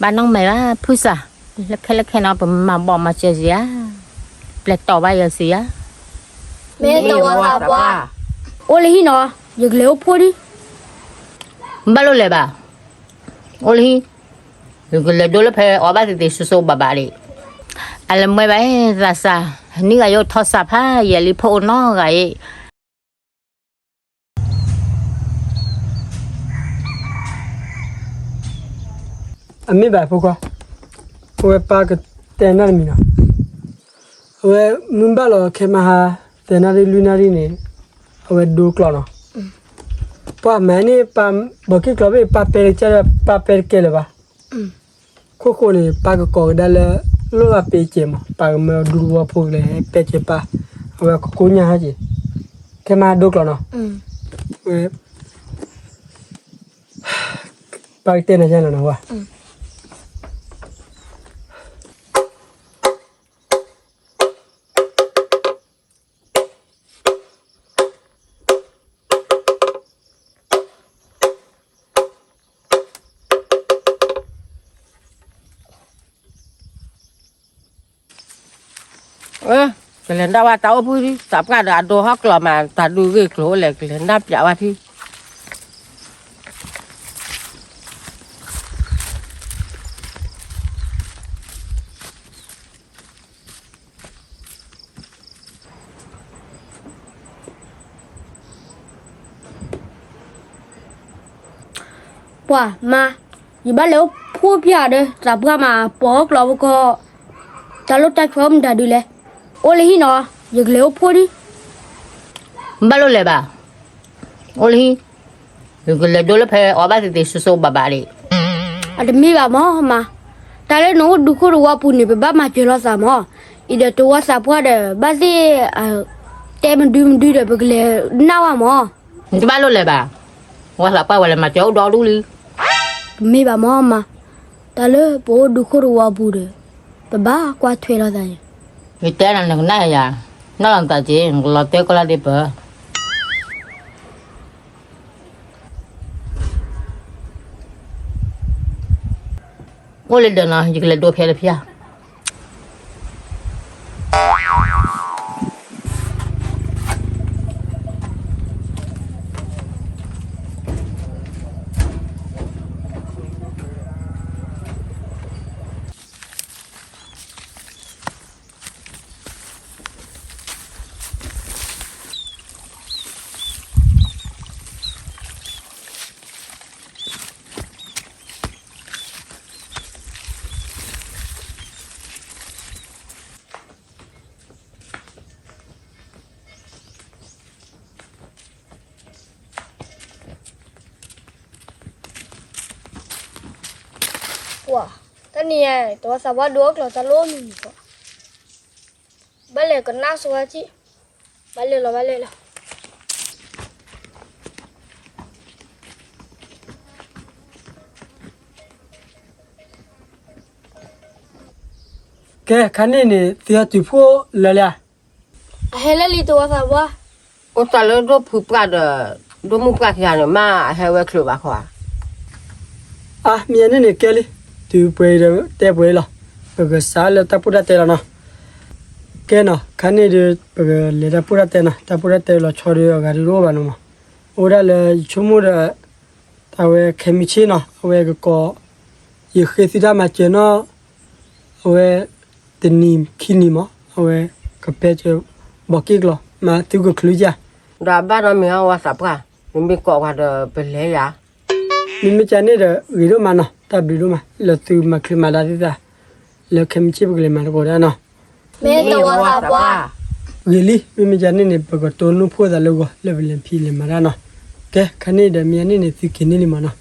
ဘၣ်နီၣ်မဲာ်ဘၣ်ဖုစၢ်, လၢခဲလၢာ်ခဲနီၤ ပမၤဘီၣ်မၤစၢၤစံဧါ, ပျဲတီၢ်ဘၣ်ယဲစံဧါ. မ့ၢ်တဝီသးပှၢ်, အိၣ်လၢဟံၣ်နီၤ, ယကလဲၤအိၣ်ဖှိၣ်ဒံး. ဘၣ်လိၣ်လဲၤဘၣ်, အိၣ်လၢဟံၣ်, ယကလဲၤဒိလၢဖဲအီၤဘၣ်သ့ၣ်သ့ၣ်စိၤစိၤဘၣ်ဘၣ်ဒံး. အလဲၤမွဲဘၣ်သးစၢ်, နံၣ်ဂၤယိၣ်ထီၣ်စၢ်ဖးယံာ်လံ ဖိအိၣ်နီတဂၤအံၤ. အမ့ၢ်ဘၣ်ဖိခွါ, အဝဲပၢ်ကတဲနၢ်တမံၤနီၤ, အဝဲမုၢ်ဘၣ်လီၤခဲမဟါ သၢနၣ်ရံၣ်လွံၢ်နၣ်ရံၣ်န့ၣ်, အဝဲဒိကျိာ်နီၤ, ပှၤမၤန့ၣ် ပၢ်ဘီက့ၣ်ကျိာ်ဘ့ၣ် ပၢ်ပဲတကဲလၢၤ ပၢ်ပဲတကဲလၢၤဘၣ်. ခိၣ်ဃိန့ၣ် ပၢ်ကကိးကဒါလၢ လိၣ်ဘၣ်ပ့ၤစဲးမး ပၢ်ကမၢဒူတဝီဖိကလဲၤပဲစဲးပၢ်, အဝဲကကိညၢ်ဟဲက့ၤ, ခဲမဟါဒိကျိာ်နီၤ, ဝဲ ပၢ်ကတဲနၤယါလီၤနီၤဝဲ. ကလဲၤဒၣ်ဝဲတၢ်အိၣ်ဖှိၣ်ထံ သးပှၢ်ဒီးအဒိဟီၣ်ကျိာ်မး တၢ်ဒုးဂ့ၢ်ကျိၤအိၣ်လဲၣ် ကလဲၤဒၣ်ပၠးဝဲထံ ပှၤမါ, ယဘၣ်လဲၤအိၣ်ဖှိၣ်ပၠးဒီး သးပှၢ်မး ပိာ်ကျိာ်ဖိကီၢ်, တၢ်လိၣ်တၢ်ခွဲအိၣ်မတၤဒုလဲၣ်, အိၣ်လၢဟံၣ်နီၤ, ယကလဲၤအိၣ်ဖှိၣ်ဒံး. ဘၣ်လိၣ်လဲၤဘၣ်, အိၣ်လၢဟံၣ်, ယကလဲၤဒိလၢဖဲအီၤဘၣ်သ့ၣ်သ့ၣ်စိၤစိၤဘၣ်ဘၣ်ဒံး. အတမ့ၢ်ဘၣ်မးမါ, တၢ်လၢနအိၣ်ဒူခိၣ်တဝီပူၤန့ၣ် ပဘၣ်မၤစၢၤလိာ်သးမး, အံၤဒီးတဝီသးပှၢ်ဒီး ဘၣ်သ့ၣ် တဲမဒုမဒုဒီး ပကလဲၤနၢ်ဝဲမး. နတဘၣ်လိၣ်လဲၤဘၣ်, ဝဲသးပှၢ်ဝဲလဲၤမၤစၢၤအိၣ်ဒီဒူလံ. တမ့ၢ်ဘၣ်မးမါ, တၢ်လၢပအိၣ်ဒူခိၣ်တဝီပူၤဒီး ပဘၣ်ကွၢ်ထွဲလိာ်သးန့ၣ်. ယတဲနၤနကနၣ်ယၤ, နီၢ်လီၤသးက့ၤ နကလီၤတဲကီၢ်လၢဒ့ပၢၢ် အိၣ်လၢဒီးနီၤ ယကလဲၤဒိဖဲလၢဖၠၣ်. ပှၤ, တနံၤအံၤ တဝီသးပှၢ်ဒိအီၣ်ကျိာ်တၢ်လိၣ်မံၤမံၤပှၤ, ဘၣ်လဲၤကနၣ်ဆိဝဲထံၣ်, ဘၣ်လဲၤလီၤ ဘၣ်လဲၤလီၤ. ကဲ ခါန့ၣ်န့ၣ် သုဟဲတုၤဖှိၣ်လၢာ်လံဧါ. အဟဲလၢာ်လံတဝီသးပှၢ်, အိၣ်သးလၢဒိၣ်ဖုပှၢ်ဒီး ဒိၣ်မုၣ်ပှၢ်ခံဂၤန့ၣ် မ့ၢ်အဟဲဝဲချုးဘၣ်ခီဧါ. အါ မ့ၢ်အန့ၣ်န့ၣ်ကဲလံ, တုၤပှဲၤအံၤဒီးတဲပှဲၤအံၤလီၤ, ပကစးလၢတၢ်ပိၢ်တၢ်တဲလီၤနီၤ. ကဲနီၤ ခါန့ၣ်ဒီး ပကလဲၤတၢ်ပိၢ်တၢ်တဲနီၤ, တၢ်ပိၢ်တၢ်တဲလီၤဆီဒီးအဂၤဒုးတအိၣ်ဘၣ်နီၤမး, အိၣ်ဒၣ်လၢယဆိကမိၣ်ဒီး တၢ်ဝဲခဲမုၢ်ဆ့ၣ်နီၤ အဝဲကကိး ယဃ့သုတၢ်မၤစၢၤနီၤ, အဝဲ တနံၤခံနံၤမး အဝဲကပဲစၢၤ ဘီက့ၣ်ကျီၤ မၤသုကချုးယၤ, ဒီးအဘၣ်နီတမံၤအဝဲသးပှၢ်, နမ့ၢ်ကိးဝဲဒီးပလဲၤယၤ. မ့မ့ၢ်ကန့ၣ်ဒီး ဂ့ၤဒိၣ်မးနီၤ, တၢ်ဘျုးဒိၣ်မး လၢသုမၤချုးမၤဒါသုသး, လၢခဲမုၢ်ဆ့ၣ်ပကလဲၤမၤသကိးတၢ်နီၤ. မ့ၢ်တဝီသးပှၢ်, ဂ့ၤလံ, မ့မ့ၢ်ကန့ၣ်န့ၣ် ပကတိၢ်နီၣ်ဖှိၣ်သးလၢဂီၤ လၢပလဲၤဖံးလဲၤမၤတၢ်နီၤ. ကဲ ခါန့ၣ်ဒီး မ့ၢ်အန့ၣ်န့ၣ် သုက့ၤန့ၢ်လံမးနီၤ.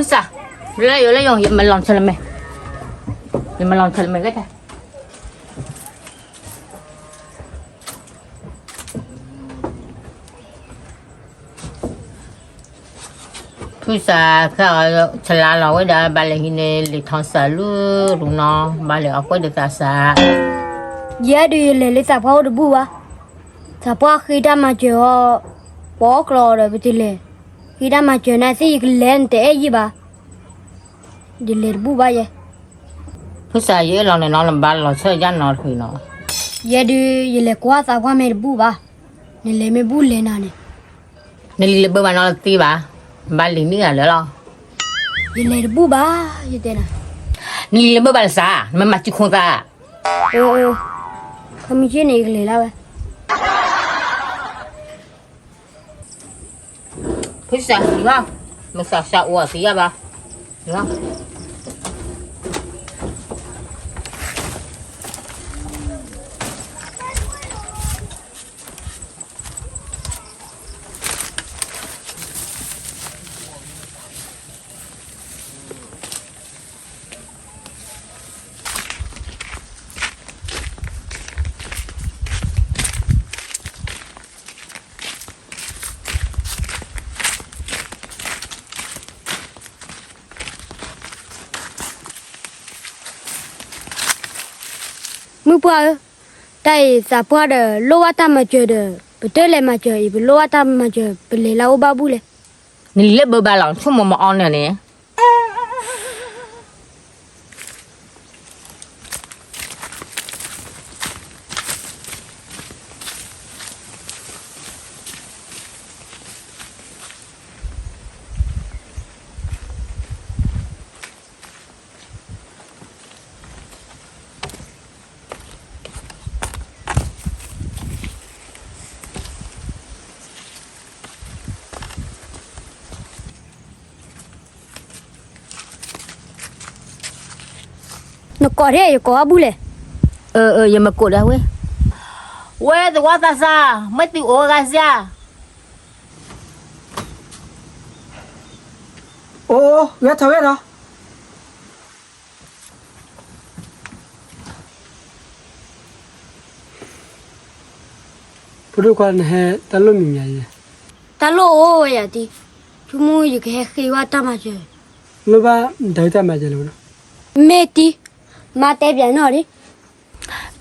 စၢ်, လၢယိၤလၢယိၤ ယမၤလီၤဆၢလၢမဲာ်, ယမၤလီၤဆၢလၢမဲာ်ကဲတဲ ဖုစၢ်ခါအီၤ ဆလါလီၤဝဲဒၣ် ဘၣ်လဲၤဟံးန့ၢ်လံာ်ထီၣ်စၢ်လၢရူနီၤ ဘၣ်လဲၤအီၣ်ကွဲးဒီးသးစၢ်, ယဲဒုးယလဲၤလၢသးပှၢ်အိၣ်တဘူၣ်ဘၣ်, သးပှၢ်ဃ့တၢ်မၤစၢၤအီၤ, ပှၤအီၣ်ကျီဒီးပတလဲၤ, ဃ့တၢ်မၤစၢၤန့ၣ် သ့ၣ်ယကလဲၤနတအဲၣ်ယံာ်ဘၣ်, ယလဲၤတဘူၣ်ဘၣ်ယဲ, ဖုစၢ်ယအၢၣ်လီၤန့ၣ်နီၤ နဘၣ်လီၤဆၢယါနီၤတဖုနီၤ, ယဲဒုးယလဲၤကွၢ်သးပှၢ်မ့ၢ်တဘူၣ်ဘၣ်, နလဲၤမ့ၢ်ဘူၣ်လဲၤနၤန့ၣ် နလံာ်လၢဘၢဘၣ်နီတသ့ဘၣ်, ဘၣ်လံာ်နံၣ်ဂၤလၢာ်လီၤ, ယလဲၤတဘူၣ်ဘၣ်, ယတဲနၤ, နလံာ်လၢဘၢဘၣ်လၢစၢ်, နမ့ၢ်မၤစုခိၣ်သး, ခီမ့ၢ်က့န့ၣ် ယကလဲၤလၢဝဲ, ဖုစၢ်, မ့ၢ်စၢ်စၢ်အိၣ်အသံယါဘၣ် မုၢ်ပှၢ်ဧၢ, တၢ်အံၤသးပှၢ်ဒီး လိၣ်ဘၣ်တၢ်မၤစၢၤဒီး ပတလဲၤမၤစၢၤအံၤ ပလိၣ်ဘၣ်တၢ်မၤစၢၤ ပလဲၤလၢအိၣ်ဘၣ်ဘူၣ်လဲၣ်, နလံာ်လၢဘၢဘၣ်လီၤ ဆိကမိၣ်မၤအီၤန့ၣ်န့ၣ် နကိးဒ်ယကိးအါဘူၣ်လဲၣ်, အၢ အၢ ယမကိးဒၣ်ဝဲ, ဝဲသဝီသးစၢ် မ့ၢ်သုအိၣ်ဂၤစၢ် အိၣ် ဂဲၤထီၣ်ဂဲၤထီၣ်, ဖိဒိၣ်ခွါ နဟဲတၢ်လိၣ်မံၤမံၤယဲ, တၢ်လိၣ်အိၣ်ဝဲယၤတံၢ်, ဆိကမိၣ်ယကဟဲဃ့ဝဲတၢ်မၤစၢၤ, လိၣ်ဘၣ်ဒၣ်တၢ်မၤစၢၤလၢၤ, မ့ၢ်တံၢ်, မါတဲပၠးနီၣ်ဒံး,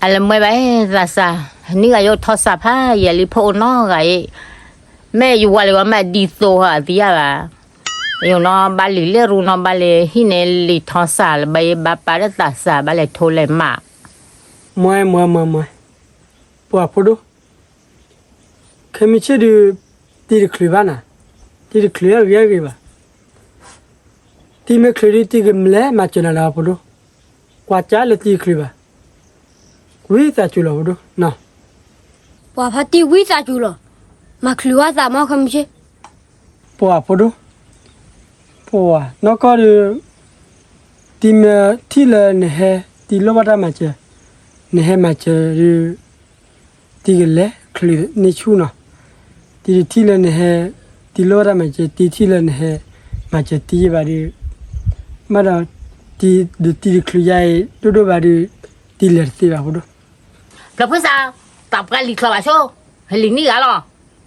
အလၢမွဲဘၣ်သးစၢ်, နံၣ်ဂၤယိၣ်ထီၣ်စၢ်ဖးယံာ်လံ ဖိအိၣ်နီတဂၤအံၤ, မ့ၢ်ယဝၤလၢၤဝဲမ့ၢ်ဒ်သိးဟီအသံယါဘၣ်, ယိၤနီၤ ဘၣ်လံာ်လဲၢ်ရူနီၤ ဘၣ်လဲၤဟံးန့ၢ်လံာ်ထီၣ်စၢ်လၢၤဘၣ် ယဘၣ်ပာ်လၢသးစၢ် ဘၣ်လဲၤထိလဲၤမး, မွဲမွဲမွဲမွဲ, ပှၤဖိဒိၣ်, ခဲမုၢ်ဆ့ၣ်ဒုး, တံၤတချုးဘၣ်နၤ, တံၤတချုးအဂ့ၤအဂ့ၤဘၣ် တံၤမ့ၢ်ချုးဒုး တံၤကလဲၤမၤစၢၤနၤလၢၤဖိဒိၣ်, ကွၢ်ကၢလၢတံၤတချုးဘၣ်, ဝံသးစူၤလီၤဖိဒိၣ်နီၤ, ပှၤဖါတံၢ်ဝံသးစူၤလီၤ, မၤချုးဝဲသးမ့ၢ်ခဲမုၢ်ဆ့ၣ်, ပှၤဖိဒိၣ်, ပှၤနီၢ်ကီၢ်ဒုး, တံၤမ့ၢ်ထံၣ်လၢနဟဲ, တံၤလိၣ်ဘၣ်တၢ်မၤစၢၤ, နဟဲမၤစၢၤဒုး, တံၤကလဲၤချုးန့ၢ်ဆူၣ်နီၤ, တံၤတထံၣ်လၢနဟဲ, တံၤလိၣ်ဘၣ်တၢ်မၤစၢၤ တံၤထံၣ်လၢနဟဲ, မၤစၢၤတံၤယံာ်ဘၣ်ဒုး, ဘၣ်ဒီး, တံၤဒုးတံၤတချုးယါအံၤ ဒိၣ်ဒိၣ်ဘၣ်ဒုး, တံၤလဲၤတသ့ဘၣ်ဖိဒိၣ်, ဖျၢၣ်ဖုစၢ်, သးပှၢ်လံာ်ချီဘၣ်ဆိ, ဟဲလံာ်နံၣ်ဂၤလီၤ,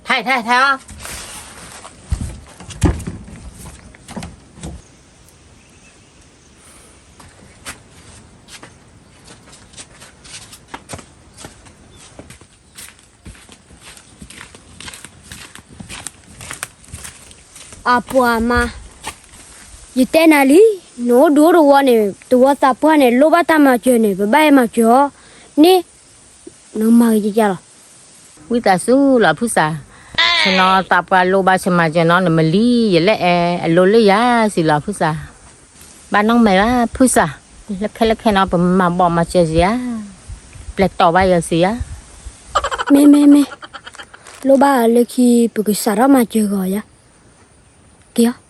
ထဲထဲထဲအီၤ အပှၤမါ, ယတဲနၤလံ, နအိၣ်ဒူအိၣ်တဝီန့ၣ် တဝီသးပှၢ်န့ၣ် လိၣ်ဘၣ်တၢ်မၤစၢၤန့ၣ် ပဘၣ်ဟဲမၤစၢၤအီၤန့ၣ်, နကမၤဂ့ၤကကလီၤ. ဝံသးစူၤလီၤဖုစၢ်, ဆ့ၣ်နီၤသးပှၢ်လိၣ်ဘၣ်ဆၢမၤစၢၤနီၤ နမၤလံယလဲၣ်အဲ, အလိၤလၢယၤစံးလီၤဖုစၢ်, ဘၣ်နီၢ်မဲာ်ဘၣ်ဖုစၢ်, လၢခဲလၢာ်ခဲနီၤ ပမၤဘီၣ်မၤစၢၤစံးဧါ, ပျဲတီၢ်ဘၣ်ယၤစံးဧါ, မ့ၢ်မ့ၢ်မ့ၢ်, လိၣ်ဘၣ်လၢခံ ပကစးထီၣ်မၤစၢၤဂီၤယၤ, က့ၤအီၤ